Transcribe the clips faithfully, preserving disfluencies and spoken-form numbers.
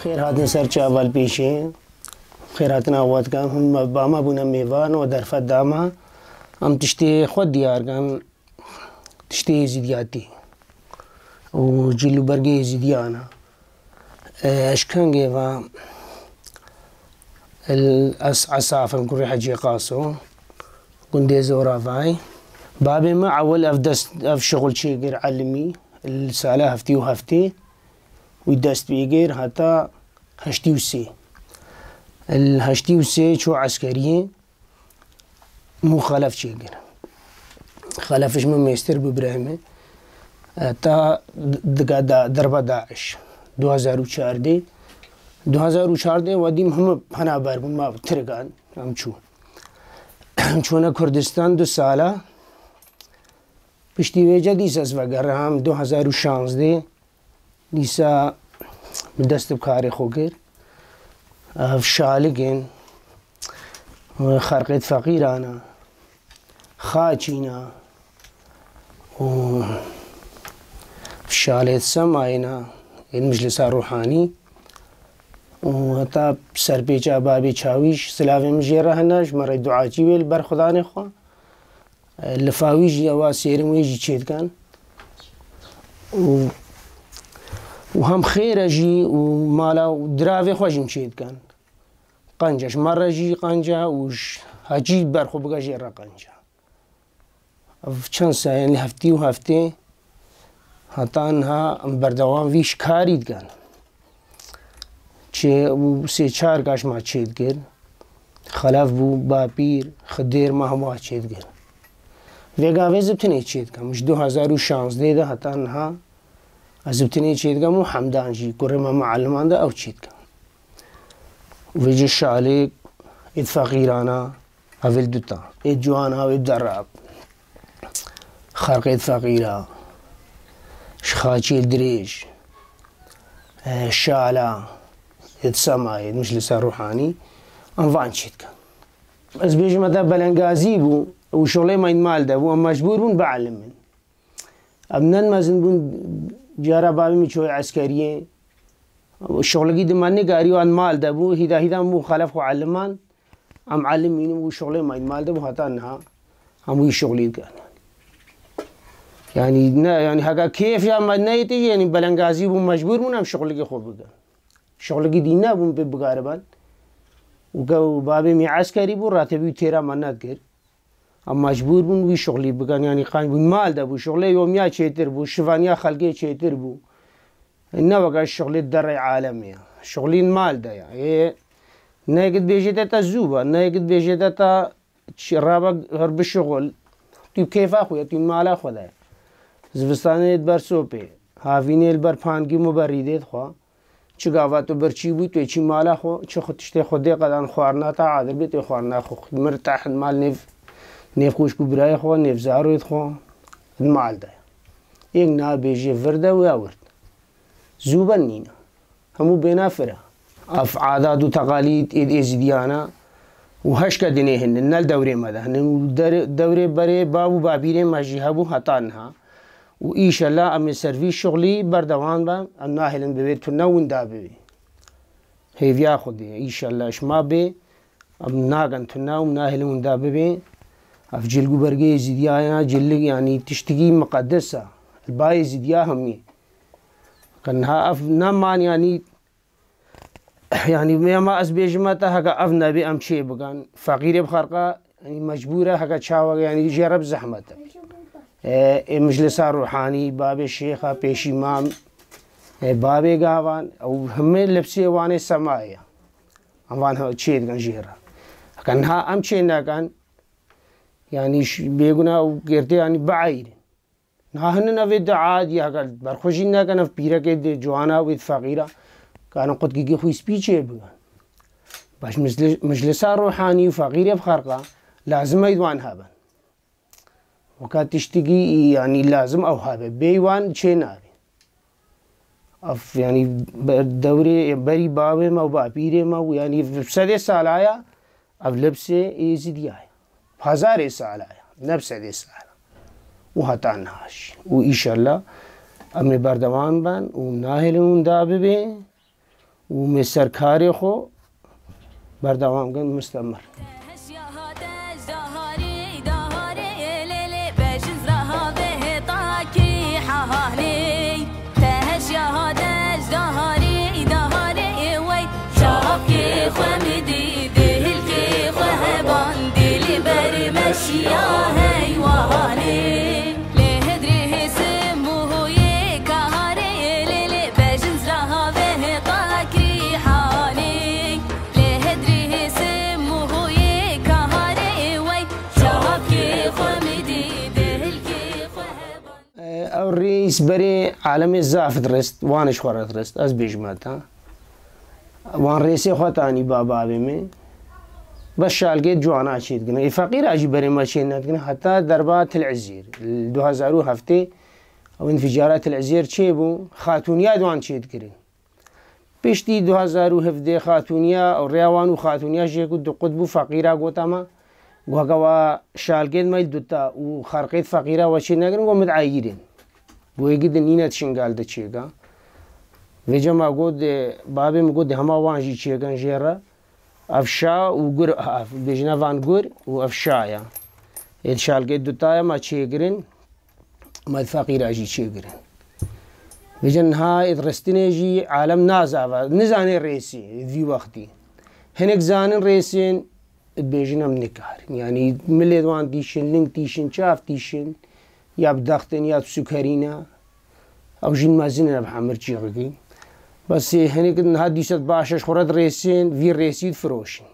Xêr hatin ser çaval pêşê. Xêr hatina we dikin. Hûn me, ba me bûne mêvan û derfet da me. Em tiştê xwe diyar kin. Tiştê êzîdiyatî û cil û bergê êzîdiyan e. E, ez ji Kengê ve, el, ez Esaf im, kurê Hecî Qaso, gundê Zoravay. Babê me ewil ev dest, ev şixul çêkir elimî, li sala heftê û heftê wî dest pê kir heta heştê û sê. Li heştê û sê çû eskeriyê, mû xelef çêkir. Xelef ji min mêstir bû, birayê min. Heta diga da, derba DAIŞ. Du hazar û çardeh. Du hazar û çardeh we dîm hemû penaber bûn, ma tirikan, em çû. Em çûne Kurdistan du sala. Piştî vêce dîsa ez vegeriyam, du hazar û şazdeh. Dîsa bi dest bi karê xwe kir. Ev şaligên, xerqêt feqîran e, xaçîn e û şalêt semayê ne, ên Meclisa Ruhanî û heta serpêça babê çawîş silavê min jê re hene, ji me re duacî wê li ber Xudanê xwe. Lifa wî jî ewa sêrin wê jî çêdikin. Û, û hem xêr e jî û mala û diravê xwe jî çêdikin. Qenc e, ji me re jî qenc e û ji hecî ber xwe bike jê re qenc e. Ev çend sal, yanî heftê û heftê heta niha em berdewam vî şikarî dikin. Çi û sê çar gaş ma çêdikir. Xelef bû, Bapîr, Xidêr, ma hemû çêdikir. Vê gavê ez bi tenê çêdikim. Ji du hazar û şazdeh de heta niha ez bi tenê çêdikim û Hemdan jî, kurê me mualliman de ew çêdikim. Vêce şalê êd feqîrana, ev ê duta. Êd ciwana, ew ê derab. Xerqêd feqîra. Ji xaçê dirêj. E, şala. Êd semayê, êd Meclisa Ruhanî. Em van çêdikin. Ez bêjim, heta belengazî bû û şolê me ên mal de bû, em mecbûr bûn bielimin. Em ne mezin bûn, cara babê min çûye eskeriyê. Şoxlekî di me nikarî, wan mal de bû, hîda hîda bû xelef xwe eliman. Em elimînin û şoxlê me mal de bû heta niha. Em wî şoxlî dikin. Yanî ne, yanî heka kêf ya me neyê tê, yanî belengazî bû, mecbûr bûn em şoxlekê xwe bikin. Şoxlekî dî nebûn pê bikaribin. Û ke babê min eskerî bû, ratebî têra me nedikir. Em mecbûr bûn wî şixulî bikin, yanî qenc bûn. Mal de bû, şixulê yomiya çêtir bû, şivaniya xelkê çêtir bû. Ne weke şixulê derê alemê ye. Şixulîn mal de ye. Ê, ne yekê dibêje te, te zû be, ne yekê dibêje te, te çi rabe her bişixul. Tu kêfa xwe ye, tu mala xwe de ye. Zivistanê li ber sopê, havînê li ber pangî û berîdê dixwe. Çi gava tu birçî bû, tu yê çî mala xwe, çi xwe tiştê xwe dê qedan xwarina te adir bê, tu yê xwarina xwe xwî. Mirteh di mal nêv, nêv xwişk û birayê xwe, nêv zarokê xwe, di mal de. Yek nabêjê vir de wê wird. Zû ben nîne. Hemû bêna fira. Ev adat û teqalîd ê, êzidiyana û heşke dinê hinin, ne li dewrê me de hinin û der-, dewrê berê bav û babîrê me jî hebû heta niha. Û îşellah em ê ser vî şixulî berdewam bin, em nahêlin bibê tune winda bibê. Hêviya Xwedê, îşellah ji me bê, em nakin tune û em nahêlin winda bibê. Ev cilg û bergê Êzîdiya ya, cilg, yanî tiştikî miqedes e. Li ba Êzîdiya hemî. Ka niha ev neman, yanî Yanî, me ya ma ez bêjime te, heke ev nebê, em çê bikin? Feqîrê bi xerqa, yanî, mecbûr e, heke çawa, yanî, jê re bi zehmet e. E, ê meclisa ruhanî, babê şêxa, pêşîmam, e, babê gavan, ew hemê lebsê wan ê semayê ye. Em van he-, çê dikin jê re. Heke niha em çê nekin, yanî, ş-, bêguna ew girtê, yanî, bieyrin. Niha hinin ev ê dua diye, heger berxwe jî nekin, ev pîrekê dê ciwana wê feqîra, karin qutkî xwî spî çê bikin. Baş meclis-, meclisa ruhanî û feqîrê bi xerqa lazim e wan hebin. Weka tiştikî, yanî lazim ew hebe. Bê wan çê nabe. Ev, yanî, ber-, dewrê berî bavê me û bapîrê me û, yanî, sedê salaya, ev lebsê Êzîdiya ye. Hezarê salaya, ne bi sedê sala. Û heta niha jî. Û îşellah em ê berdewam bin û nahêlin winda bibê. û me ser karê xwe berdewam kin, mustemir. Ew rês berê alemê zaf dirist, wan ji xwe re dirist, ez bêjim heta. Wan rêsê xwe tanî ba bavê min. Bes şalgê ciwana çêdikin. Ê feqîra jî berê me çê nedikin. Heta derba Til Ezîr. Li du hezar û heftê ew înficara Til Ezîr çêbû. Xatûniya di wan çêdikirin. Piştî du hezar û hevdeh xatûniya û rêya wan û xatûniya jê ku diqut bû, feqîra gota me, goga wa şalgên me duta û xerqêt feqîra we çê negirin, we min ayîrin. Goyê gidin nîne şingal de çêka. Vêca ma got, e, babê min got, hema wan jî çêkin jê re. Ev şa û gur, ev, bêjine van gur û ev şa ya. Ê şalgê duta ya ma çêgirin. Me di feqîra jî çêkirin. Vêca niha êd restinê jî alem nazava, nizane rêsê vî wextî. Hinek zanin rêsên, dibêjin em nikarin. Yanî milê wan tîşin, ling tîşin, çav tîşin, ya bi dextin, ya bi sukerîna. Ew jîn mezin in, ev hemir çîxikî. Bes ê hinek niha dîsa baş e, ji xwe re dirêsên, vî rêsî difiroşin.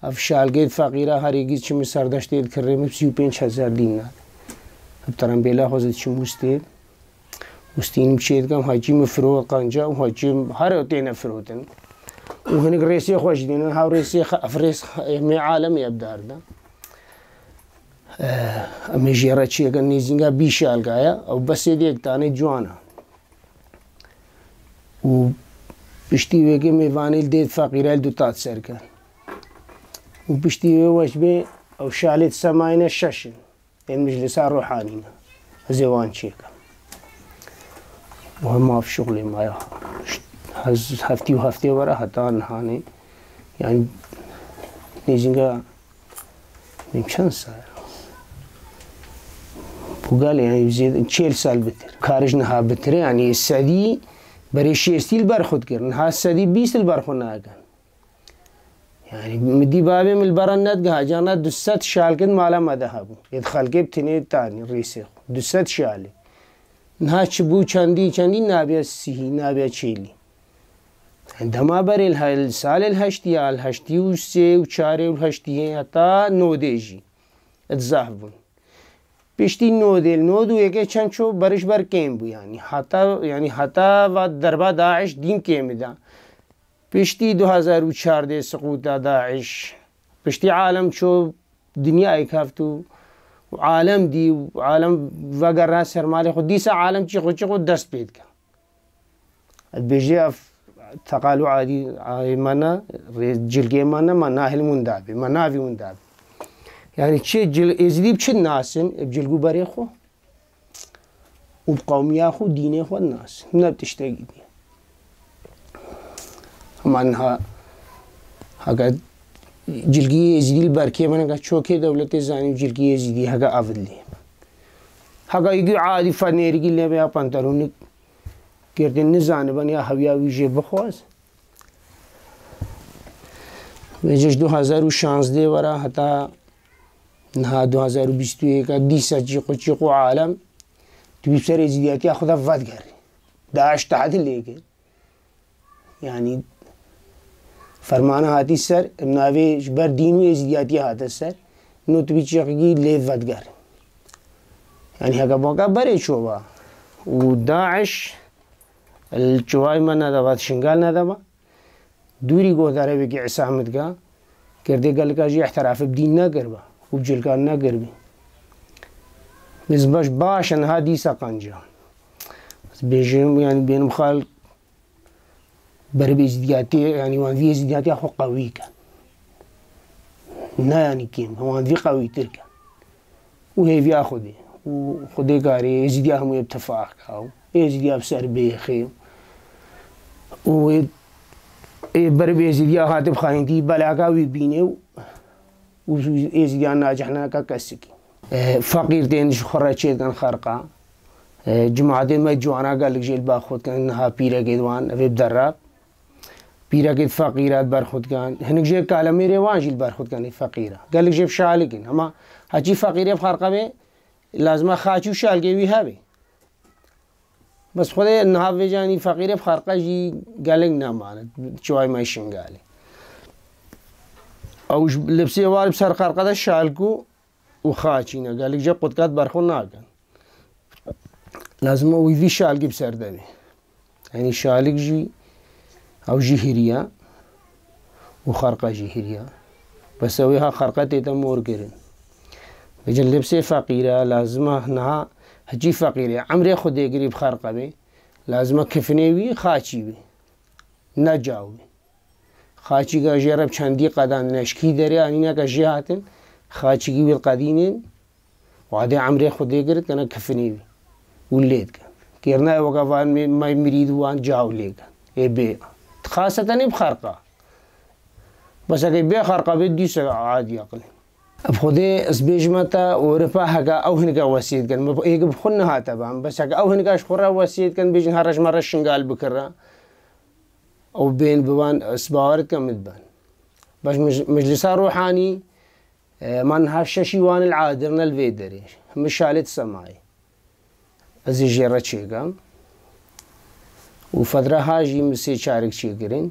Ev şalgê feqîra herî giz çi min serdeştê dikirê min sî û pênc hezar dînar. Ev terembêla xwe zî diçim ûstê. Ûstînim çê dikim, hacî min firot qenca û hacî her têne firotin. Û hinik rêsê xwe jî dînin, ha rêsê xe-, ev rês xe-, ê me alemê ev dar de. Eh, em ê jê re çêkin nêzînga bî şalgaya, ew besê dê yek tane ciwana. Û piştî wê ke mêvanê li dê feqîre li du tat ser kin. Û piştî wê weş bê ew şalê di semayê ne şeş in. Ên mijlisa ruhanî ne. Ez ê wan çêkim. Û hema ev şuxlê me ya. Hez-, heftî û heftê were heta nihanê. Yani nêzînga Min çend sal? Bu gale yani zêde çêl sal bitir. Karij niha bitire yani sedî berê şêstî li ber xwe dikir. Niha sedî bîst li ber xwe nakin. Yani min dî bavê min li bera nedgiha, carna du sed şalkin mala me de hebû. Êd xelkê bi tinê tanî rêsê xwe. Du sed şalê. Niha çi bû çendî, çendî nabiye sihî, nabiye çêlî. Dema berê li he-, li salê li heştî ya, li heştî û sê û çarê û li heştî heta nodê jî. Ed zaf bûn. Piştî nodê, li nod û yekê çend ço beriş ber kêm bû yani. Heta, yani heta va derba DAIŞ dîn kêmî da. Piştî du hezar û çardeh siqûta DAIŞ. Piştî alem ço dinyayê keft û, û alem dî û alem vegerra ser malê xwe. Dîsa alem çî xwe çî xwe dest pê dike. Dibêje ev teqal û adî, ayê me ne, rê-, cilgê me ne, me nahil winda bê, me navî winda bê. Yani çi cil-, êzidî bi çi nasin, bi cilgû berê xwe û bi qewmiya xwe, dînê xwe nasin. Ne bi tiştekî dî. Hema niha heke cilgî êzidî li berkê min, heke çokê dewletê zanî cilgî êzidî heke avidlî. Heke îgî adî fenêrigî lê ya pantalonî Girtin nizaniban ya hewiya wî jê bixwaz. Vêce ji du hezar û şazdeh wera heta niha du hezar û bîst û yek dîsa çîqo çîqo alem tu wî ser êzidiyatiya xwe de vedigerî. DAIŞ tehdî lê kir. Yani fermana hatî ser, em navê ji ber dîn û êzidiyatiyê hate ser, no tu bî çiqî lê vedigerin. Yani heke baka berê çova û DAIŞ li çovayê me nedava, di Şingal nedava. Dûrî guhdarevekî îsa min dika, girdê gelika jî îhtirafê bi dîn nekiriba û bi cilkan nekiribî. Biz baş, baş in ha dîsa qanca. Bêjim, yani benim xal Berê bi êzidiyatê, yani wan vî êzidiyatiya xwe qewî ke. Ne yani kêm, wan vî qewîtir ke. Û hêviya Xwedê. Û Xwedê karê êzidiya hemû yê bi tifaq ke. Û êzidiya bi ser bêxê. Û wê Ê berê bi Êzidiya hatib xayîntî belaka wî bînê û, û Êzidiyan nacih nake kesikî. E, feqîr tên ji xwe re çêdikin xerqa. E, cimatê me ciwana gelek jê li ba xwe dikin, niha pîrekê wan, evê bi derra. Pîrekê feqîra di ber xwe dikin. Hinek jê kalemêrê wan jî li ber xwe dikin, ê feqîra. Gelek jê bi şalik in. Hema heçî feqîrê bi xerqa bê, lazima xaçî û şalgê wî hebe. Bes Xwedê niha vêcanî feqîrê bi xerqa jî gelek nemane, çiway me Şingalê. Ew ji lipsê war bi ser xerqa de şalkû û xaçî ne, gelek jê qutkat berxwe nakin. Lazim e wî vî şalkî bi ser de bê. Yanî şalik jî, ew jî hiriya û xerqa jî hiriya. Bes ew ê ha xerqa tête mor kirin. Vêca lipsê feqîre lazim e niha hecî feqîrê emrê xwe dêgirî bi xerqa bê. Lazim e kifinê wî xaçî bê. Ne caw bê. Xaçîka jê re bi çendî qedan neşkî derê anîneke jê hatin. Xaçîkî wî qedînin. Wadê emrê xwe dê girit kene kifinê wî û lê dikin. Kêrnayê weke van me, me mirîd wan caw lê kin. Ê bê. Xaseten ê bi xerqa. Bes eke bê xerqa bê dîse adî aqilê. Bi Xwedê ez bêjime te Ewropa heke ew hinike wesiyê dikin. Me êk bi xwe nehate ban. Bes heke ew hinike ji xwe re wesiyê dikin, bêjin her reş me reş Şingal bikire. Ew bên bi wan, ez bawer dikim min ben. Baş mij-, Meclisa Ruhanî, e, man ha şeşî wan il adirne li vê derê. Hemî şalê di semayê. Ez ê jê re çêkem. Û fedra ha jî min sê çarek çêkirin.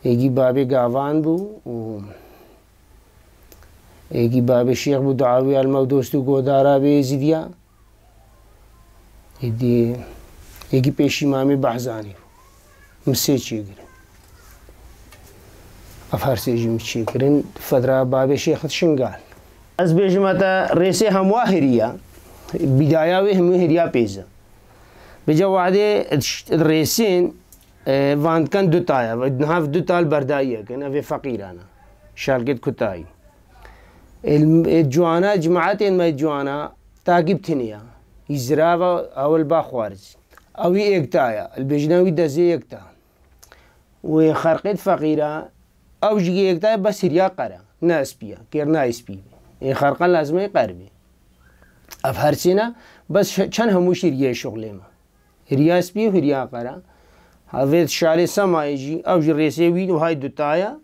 Êgî babê gavan bû û êgî babê şêx bû, dua wî ya li me û dost û godara bê Êzîdiya. Êdî, êgî pêşî Mamê Behzanî bû. Min sê çêkirin. Ev her sê jî min çêkirin. Fedra babê şêxit Şingal. Ez bêjime te rêsê hemwa hiriya. Bîdaya wê hemû hiriya pêze. Vêca wadê rêsên, e, van dikin du taya. Niha du tal berdayî yekin. Ev ê feqîrana. Şalkêt kutayî. Ê, ê ciwana, cimaetên me ciwana, takîb tiniya. Î zirava ewil ba xwarizî. Ewî êkta ya. Li bêjina wî dezê êkta. Wê xerqêt feqîra, ew jî êkta ya bes hiriya qera. Ne spî ya. Kêr nayê spî bê. Ê xerqa lazim ê qer bê. Ev her sêna, bes çend hemû şiriyê şuxlê me. Hiriya spî û hiriya qera. Havêt şalê semayê jî, ew jî rêsê wî û hay duta ya.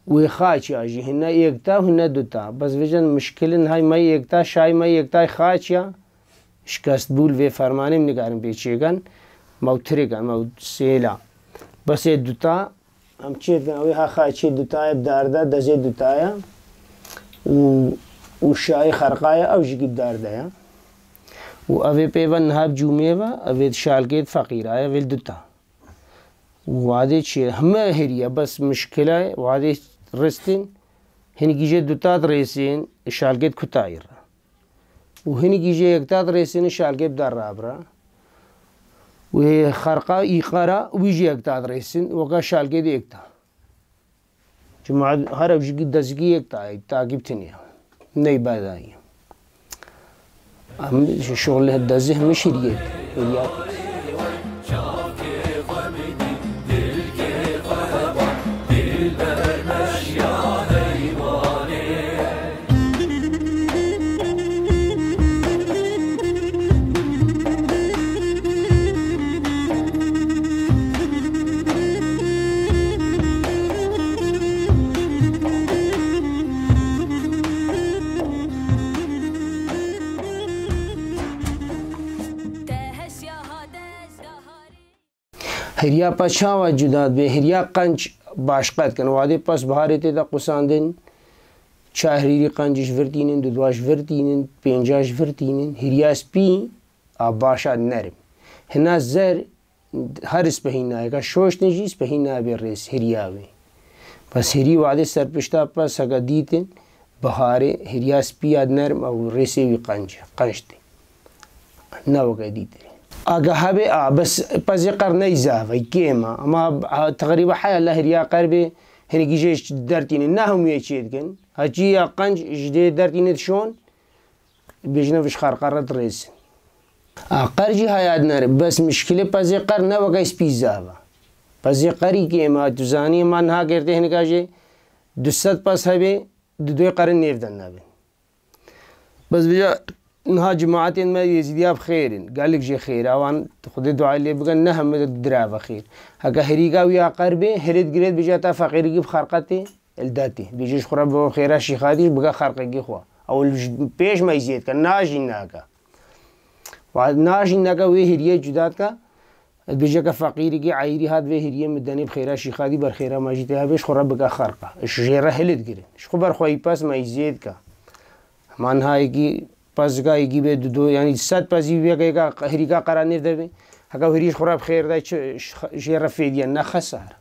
Wê xaçya jî hine êkta û hine duta. Bes vêcan mişkilin hay may êkta, şay may êktay xaçya. Şikest bû li vê fermanê min nikarin pê çêken. Mew tirêken, mew sêla. Bes ê duta, em çêdikin, ew ê ha xaçê duta ye, bi darde, dezê duta ye. Û, û şayê xerqa ye, ew jî bi darde ye. Û ev ê pê ve niha bi cûmê ve, ev ê şalkê feqîra ye, vê duta. Wadê çi? Heme hêriye, bes mişkile wadê ristin. Hinekî jê duta dirêsên şalgê kutayî re. Û hinekî jê yekta dirêsên şalgê bi der rabira. Wê xerqa îqara wî jî yekta dirêsin, weka şalgê de yekta. Cuma her ew jî dezgî yek tayê, takîb tiniya. Ney bedayî. Em şuxul dezî hemî şiriyet. Hiriya. Hiriya pez çawa cuda dibe? Hiriya qenc başqe dikin. Wadê pez biharê tê de qusandin, çar hîrî qenc ji vir tînin, du dua ji vir tînin, pênca ji vir tînin. Hiriya spî a başa nerm. Hina zer her spehî nayê. Ka şoştin jî spehî nayê rês hiriya wê. Bes hirî wadê serpişta pez heke dîtin, biharê hiriya spî ya nerm ew rêsê wî qenc e, qenc tê. Ne weke dîtirê. Aga hebe a, bes pezê qer ney zaf e, kêm e. Ama, a, teqrîba heya la hiriya qer bê, hinekî jê dertînin, ne hemûyê çê dikin. Hecî ya qenc ji dê dertînin dişon, bêjine vij xerqa re dirêsin. A, qer jî haya dinere, bes mişkilê pezê qer ne weke spî zaf e. Pezê qerî kêm e, tu zanî, ma niha girtê hinika jê du sed pez hebê, du doyê qerin nêv de nebin. Bes vêca niha cemaetên me Yêzîdiya bi xêr in. Gelek jê xêr e. Wan Xwedê duayê lê bikin, ne hemû direve xêr. Heke herîka wî ya qer bê, hilê digirêt, bêje te feqîrîkî bi xerqetê, li detê. Bêje ji xwe re bi xêra şîxatî bike xerqekî xwe. Ew li pêş me zêd ke, najîn neke. Wa najîn neke wê hêriyê cuda dike. Dibêje ke feqîrîkî eyrî hat vê hêriyê min denê bi xêra şîxatî ber xêra me jî tê hebê, ji xwe re bike xerqa. Ji jê re hilê digirin. Ji xwe ber xwe yî pez me yî zêd ke. Ma niha yekî pez dika, yekî bê du do, yanî sed pez yî bê ke yeka hêrîka qera nêv de bê. Heke hêrî ji xwe re bi xêr de çi, jê re fêdiye ne xesar.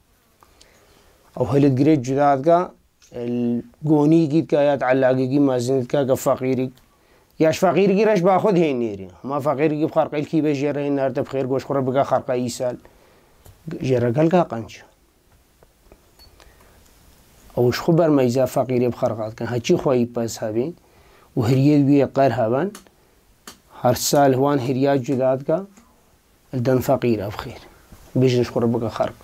Ew hilê digirê cuda dike. Li gonîkî dike ya di elagekî mezin dike ke feqîrîk. Ya ji feqîrikî re ji ba xwe dihê nêrî. Ma feqîrikî bi xerqê li kî be jê re hê nerte bi xêr, goş xwe re bike xerqa îsal. Jê re gelka qenc. Ew ji xwe ber meyza feqîrê bi xerqa dikin. Heçî xwe yî pez hebî û hiriyê wî yê qer heban. Her sal wan hiriya cuda dike. Li den feqîra bi xêr. Bêjin ji xwe re bike xerq.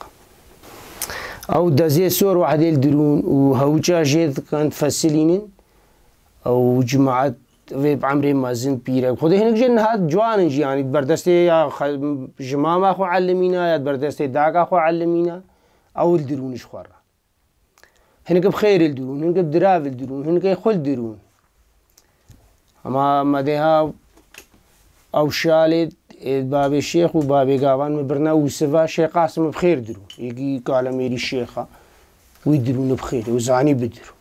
Ew dezê sor wehdê li dirûn û hewça jê dikin fesilînin. Ew cemaet vê bi emrê mezin pîrek. Xwedê hinek jê niha ciwan in jî, yanî berdestê ya xe-, ji mama xwe elimîna ya berdestê daka xwe elimîna. Ew li dirûn ji xwe re. Hinek bi xêr li dirûn, hinek bi dirav li dirûn, hinek xwe li dirûn. Ama me dê ha ew şalê, ê, babê şêx û babê gavan min birine û siva Şêx Qasim bi xêr dirûn. Yekî kalemêrî şêxa wî dirûn bi xêr û zanî bi dirûn.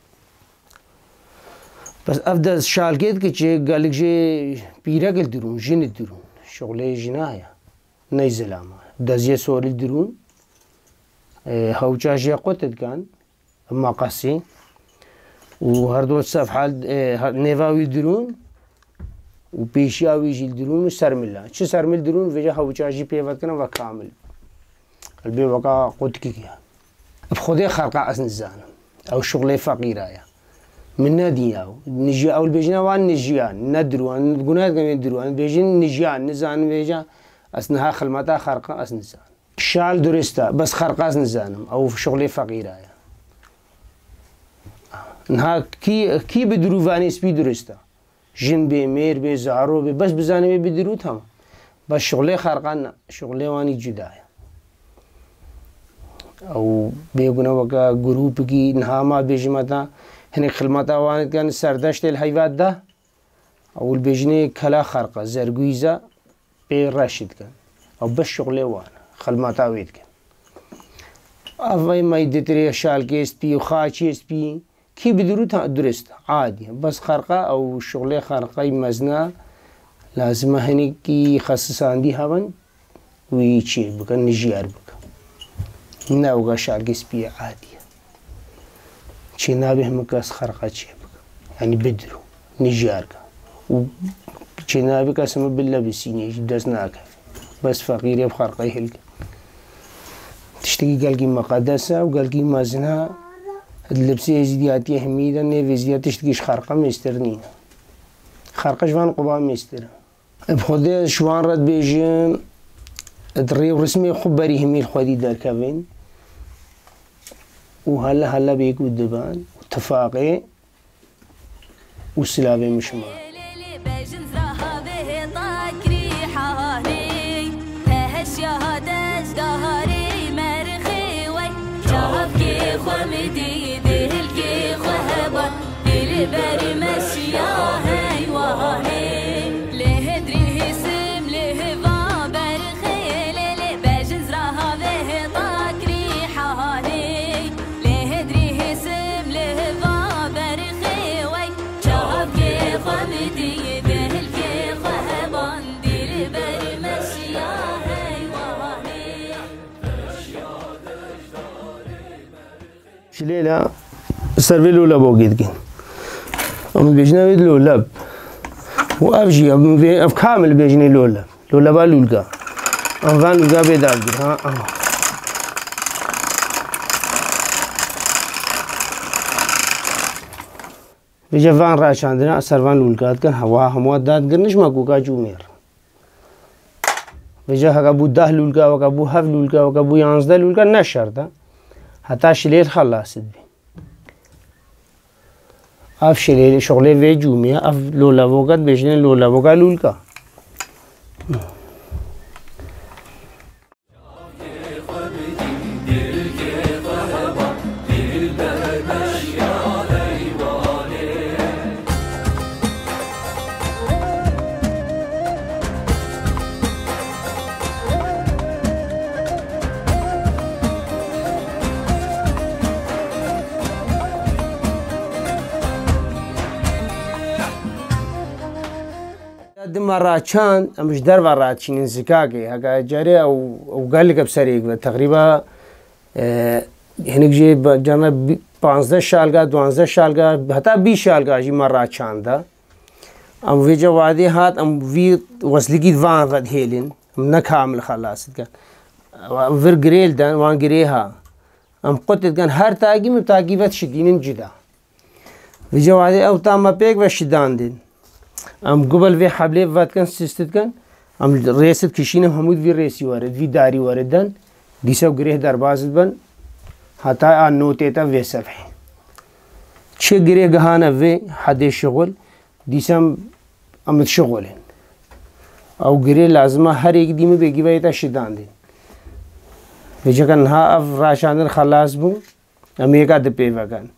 Bes ev de şalkê dike çi gelek jê pîrek li dirûn, jin li dirûn. Şuxlê jina ye. Ney zilama. Deziyê sorî dirûn. E, hewça jê qut dikan. Maqasî. Û her du sefha, e, her, nêva wî dirûn. Û pêşiya wî jî dirûn û sermila. Çi sermil dirûn, vêca hewça jî pê ve dikine ve kamil. Elbê weka qutkî ya. Bi Xwedê xerqa ez nizanim. Ew şuxlê feqîra ya. Min nedî ew. Nijî-, ew li bêjine wan nijiyan. Ne dirûn. Guneh dikin wê dirûn. Bêjin nijiyan. Nizanin vêca. Ez niha xilmeta xerqa ez nizanim. Şal durist e. Bes xerqa ez nizanim. Ew şuxlê feqîra ya. Niha kî, kî bi dirûvanê spî durist e? Jin bê, mêr bê, zaro bê, bes bizanê wê bi dirû, tamam. Bes şuxlê xerqan ne, şuxlê wanî cuda ye. Ew bêgune weke grûpikî niha ma bêjime te, hinek xilmeta wan dikin, serdeştê li heyva de, ew li bêjinê kela xerqa, zergûyîza, pê reş dikin. Ew bes şuxlê wan, xilmeta wê dikin. Ev ê me ditirê şalkê spî û xaçê spî, Kî bi dirû ta durist, adî. Bes xerqa ew şuxlê xerqay mezna, lazim e hinekî xesisandî hebin, wî çê bikin, nijiyar bikin. Ne ew ga şalgê spî ye, adî ye. Çê nabe hemû kes xerqa çê bikin. Yanî bi dirû, nijiyar ke. Û çê nabe kes hemû bile bi sînê jî dest nakeve. Bes feqîrê bi xerqayê hilke. Tiştekî gelkî miqedes e û gelkî mezin e. Di libsê êzîdiyatiyê hemî de nêvê êzîdiya tiştekî ji xerqa mêstir nîne. Xerqa ji van quba mêstir e. Bi Xwedê ji wan re dibêjim, di rê û rismê xwe berî hemî li xwedî derkevin û hela hela bêk û diban û tifaqê û silavê min şima. Ji lêla ser vê lolebokê dikin. Em dibêjine wê loleb. Û ev jî, em vê, ev kamil bêjinê loleb. Loleba lûlka. Em van lûlka bê dadgir, ha, aha. Vêce van raçandina ser van lûlka dikin, hewa hemû dadgir nişma koka cûmêr. Vêca heke bû deh lûlka, weke bû heft lûlka, weke bû yanzdeh lûlka, ne şert e. Heta şilêl xelas dibe. Ev şilêl, şixulê vê cûmê ye, ev lolevoka dibêjin, lolevoka lûlka. Di me raçand, em ji derve radişînin zikakê. Heke carê ew, ew gelek bi serê ve teqrîba, e, hinek jê be-, carna bi-, panzdeh şalga, duanzdeh şalga, heta bîst şalga jî me raçanda. Em vêca wadê hat, em vî weslikî van vedihêlin. Em ne kamil xelas dikin. Vir girêl den, wan girê ha. Em qut dikin, her takî min takî vet şidînin cida. Vêca wadê ew ta me pêk ve şidandin. Em gubel vê heblê vet dikin, sist dikin. Em rêsit kişînin, hemû vî rêsî were, vî darî were den. Dîsa girêh derbas dibin. Heta a notê te vê sefhê. Çi girêh gihane vê hedê şixul, dîsa em, em dişixulin. Ew girêh lazim e her yek dî min bêgî ve yê te şidandin. Vêca ke niha ev raşandin xelas bû, em yeka di pê vekin.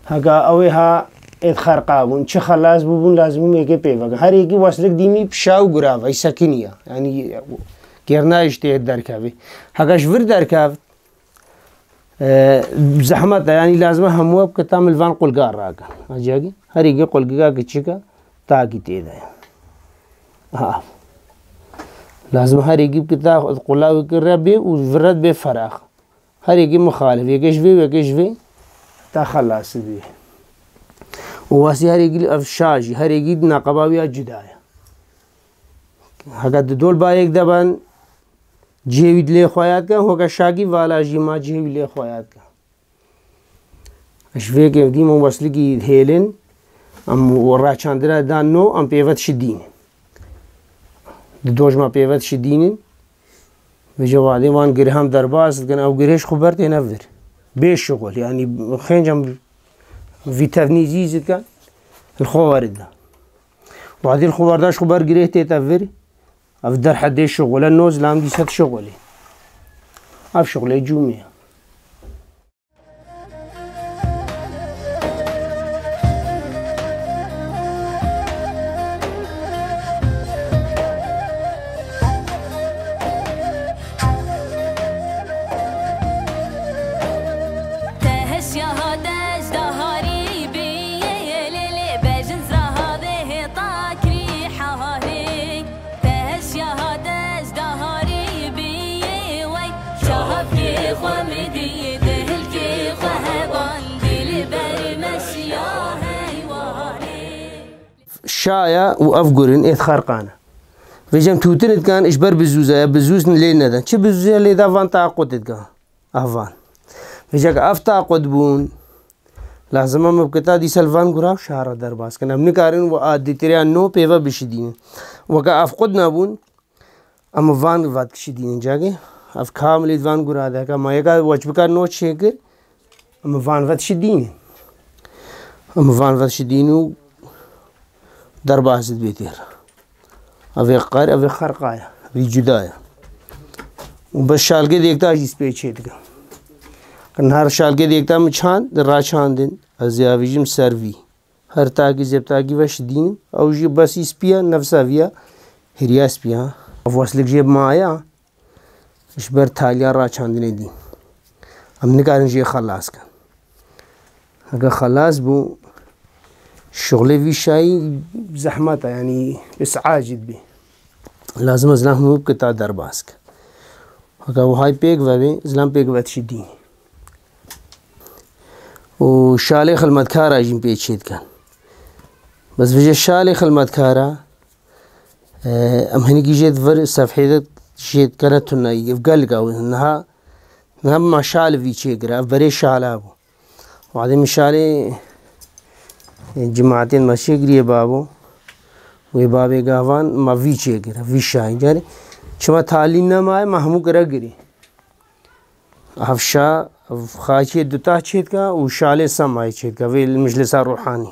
Heka ew ê ha êd xerqa bûn. Çi xelas bûbûn, lazim bû yekê pê vekin. Her yekî weslik dîmî pişa û gura ve, sekiniya. Yanî kêrna ji tê derkevî. Heka ji vir derkevt, e, zehmet e, yanî lazim e hemû bike ta min li van qulga rakin. Haciyakî, her yekî qulga kiçik e, takî tê de ye. Ha. Lazim e her yekî bike ta qula wê kire bê û vir re bê ferax. Her yekî mixalif, yekê ji vê, yekê ji vê, ta xelasî bî. Û wesî her yekî ev şa jî, her yekî neqeba wî ya cuda ye. Heke di dol bayek de ben, cihê wî dilê xwe ya dike, hoke şakî vala jî ma cihê wî lê xwe ya dike. Ji vê kevdî min weslikî hêlin, em raçandina dan no, em pêvet şidînin. Di dojma pêvet şidînin. Vêca wadê wan girêhan derbas dikin, ew girêh ji xwe ber têne vir. Bê şixul, yanî xêncem vî tevnî zî zî dikin, li xwe were dikin. Wadê li xwe werda ji xwe ber girêh tête vir, ev derhedê şixule, no zilam dîsa dişixulê. Ev şixulê cûmê ye. Te hesiya dezdaharî bî, lê lê bejin zraha vê hêta kirî harê. Te hesiya dezdaharî bî, wey çavkê xwe min dî, di hilkê xwe heban, dilber me şiya heywanê. Şaya û ev gurin êd xerqane. Vêcem tûtin dikan ji ber bizûza ye, bizûz lê neden. Çi bizûza lê da van taqut dikan? Ev van. Vêca ke ev taqut bûn, lazim e min bike ta dîsa li van gura û şara derbas kin. Em nikarin we adîtiriya no pêve bişidînin. Weke ev qut nebûn, em van vat kişidînin cagê. Ev kamilê di van gura de, heke ma yeka weçbika no çêkir, em van vet şidînin. Em van vet şidîn û derbas dibê têr. Ev ê qer, ev ê xerqa ye, vî cuda ye. Û bes şalgê dêkta jî spê çê dike. Kin her şalgê dêkta min çand, raçandin, ez ê avîjim ser vî. Her takî zebtakî ve şidînim. Ew jî besî spî ye, nefsa vî ye, hiriya spî ye. Ev weslik jê bi maya. Ji ber taliya raçandinê dî. Em nikarin jê xelas kin. Heke xelas bû, şixulê vî şayî zehmet e, yanî îs'a jî dibî. Lazim e zilam hemû bike ta derbas ke. Heke wihay pêk vebê, zilam pêk ve dişî dî. Û şalê xilmetkara jî pê çê dikin. Bes vêje şalê xilmetkara, e, em hinekî jê di vir sefhê de jê dikene tunayî. Ev gelek ew in. Niha, niha ma şal vî çêkire. Ev berê şala bû. Wadê min şalê, e, cimatên me çêkiriye babo. Wê babê gavan ma vî çêkire. Vî şayî. Carê Çima talî nemaye, me hemû kire girî. Hevşa xakiyê duta çêdika û şalê semayê çêdika. Vê li mijlisa ruhanî.